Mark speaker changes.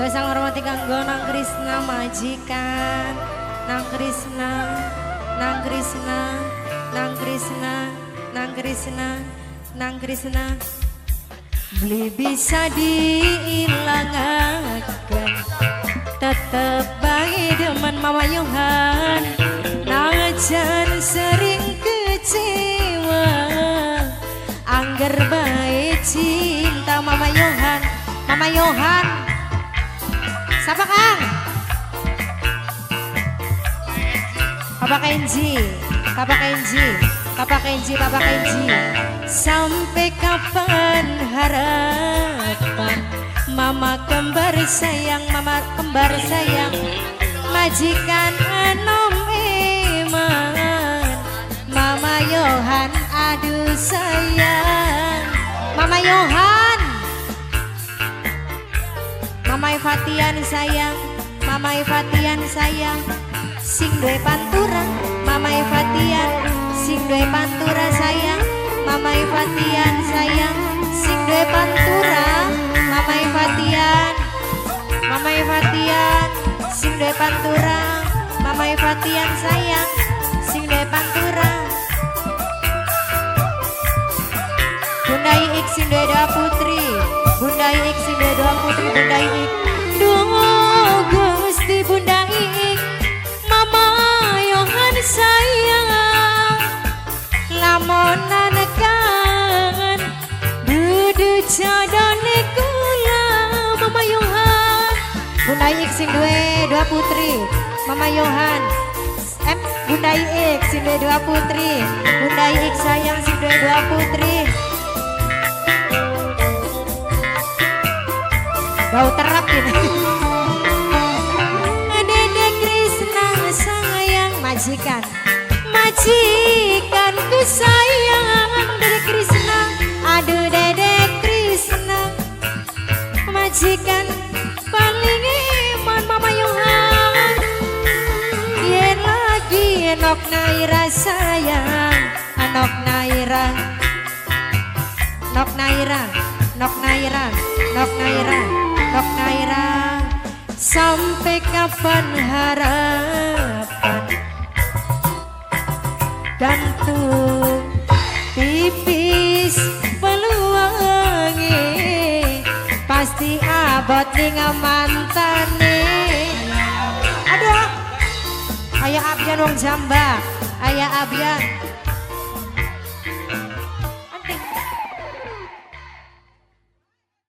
Speaker 1: Spesial hormati kanggo Nang Krisna majikan. Nang Krisna, Nang Krisna, Nang Krisna, Nang Krisna, Nang Krisna. Beli bisa diilangaken, tetep bae demen Mama Yohan. Najan sering kecewa, angger bae cinta Mama Yohan. Mama Yohan. Siapa Kang? Papa Kenji, Papa Kenji, Papa Kenji, Papa Kenji. Sampai kapan harapan Mama kembar sayang, Mama kembar sayang, majikan anom eman. Mama Yohan aduh sayang. Mama Yohan. Mama Evatian sayang, Mama Evatian sayang, sing duwe pantura. Mama Evatian sing duwe pantura sayang. Mama Evatian sayang, sing duwe pantura. Mama Evatian, Mama Evatian sing duwe pantura. Mama Evatian sayang, sing duwe pantura. Bunda Iik sing duwe dua putri, Bunda Iik sing duwe dua putri, Bunda Iik. Duh Gusti Bunda Iik, Mama Yohan sayang, lamonan kangen dudu jodone kula. Mama Yohan. Bunda Iik sing duwe dua putri, Mama Yohan. Bunda Iik sing duwe dua putri, Bunda Iik sayang sing duwe dua putri. Bau terap ini. Dede Krisna sayang, majikan, majikanku sayang. Dede Krisna, aduh Dede Krisna, majikan paling eman. Mama Yohan. Yen lagi enok Naira sayang, enok Naira, nok Naira, nok Naira, nok Naira, nok Naira. Sampai kapan harapan gantung tipis peluange, pasti abot ning mantane. Aduh, ayah Abyan wong Jamba, ayah Abyan.